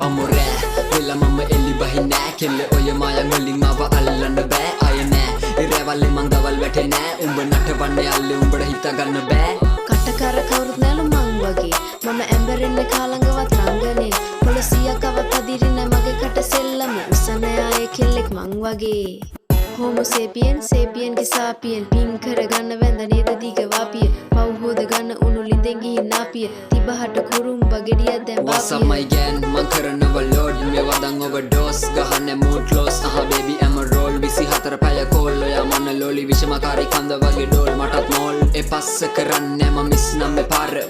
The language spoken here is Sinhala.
අමු රෑ වෙලා මම එලි බහින්නෑ. කෙල්ල ඔය මායන් වලින් මාව අල්ලන්න බෑ ආයෙ නෑ. රැවල්ලේ මං දවල් වැටේ නෑ. උඹ නටවන්නේ අල්ලේ, උඹට හිතා ගන්න බෑ. කට කර කවුරුත් නෑලු මං වගේ. මම ඇඹරෙන්නේ කාලඟවත් රංගනේ. පොලොසියක් අවත් අදිරින මගේ කට සෙල්ලම. උස නෑ ආයේ කෙල්ලෙක් මං වගේ. හෝමෝ සේපියන්, සේපියන් ගේ සාපියන්. පින් කරගන්න වැඳ නේද දිග වාපිය. පව් හොද ගන්න උණු ලිඳෙන් ගිහින් නාපිය. තිබහට කුරුම්බ ගෙඩියක් දැන් What's up බාපිය. my gang, මං කරනව ලෝඩ්. මේවා දන් overdose ගහන්නේ mood close. Ah baby, I'm a roll, 24 පැය කෝල්. ඔයා මන්න ලෝලි, විෂමකාරී කන්ද වගේ ඩෝල්. මටත් මෝල් ඒ පස්ස කරන්නේ මම මිස් නම් මේ පාර.